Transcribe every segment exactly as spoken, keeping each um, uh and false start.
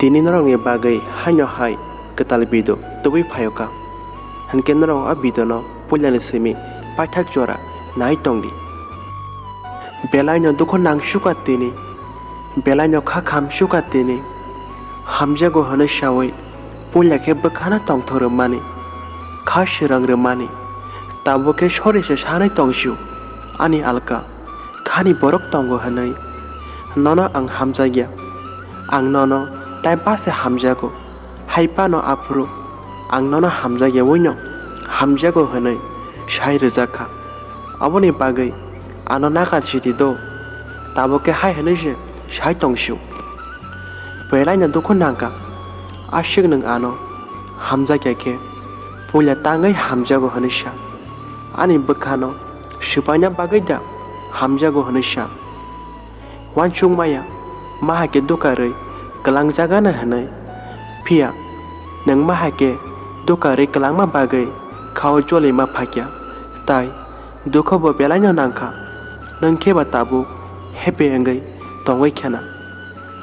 Tini norokni bagwi haino hai kwtal video tubui phaio kha. Hinkhe norok o video no puilani simi paithak jora nai tongdi. Belaino dukhu nangsukha tini, belaino kha khamsukha tini. Hamjago hwnwi saui puila khe bwkhano tongthok rwmani, kha swrang rwmani. Tabuk khe sori se sanwi tongsio ani alka. Khani borok tongo hwnwi nono ang hamjakya. Ang nono time pass se hamjago. Hai phano aphuru ang nono hamjakya wino hamjago hwnwi sai rwjak kha. Aboni bagwi ano nakar sidi do. Tabuk khe hai hwnwi se sai tongsio. Belaino dukhu nangkha. Aswk nwng ano hamjakya khe puila tangwi hamjago hwnwi sa. Ani bwkhano swpaina bagwi da hamjago hwnwi sa. Uansuk maya, ma hai khe dukarwi kwlangjagano hwnwi. Phiya nwng ma hai khe dukarwi kwlangma bagwi khao choli ma phakya. Tai dukhu bo belaino nangkha. Nwng khe ba tabuk happy wngwi tongwi khena.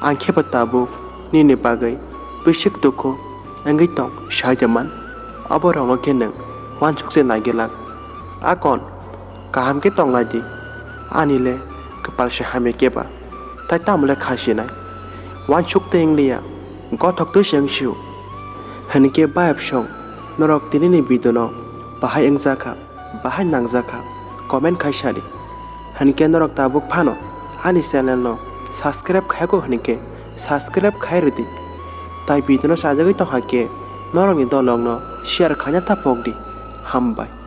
Ang khe ba tabuk nini bagwi bwswk dukhu wngwi tong sai de man. Obo rokno khe nwng uansuk se nai glak. Akon kaham khe tong lai di. Ani le kwpal se hamya khe ba. Tai tamo le kha sinai. Uansuk tei wng liya. Gothok twi se wng sio. Hinkhe bayapsong norok tini ni video no bahai wngjakha, bahai nangjakha, comment khai sadi. Hinkhe norok tabuk phano ani channel no subscribe khaiyago hinkhe subscribe khai rwdi. Tai video no chajagwi tongkha khe norokni dolokno share khaina ta pokdi. Hambai.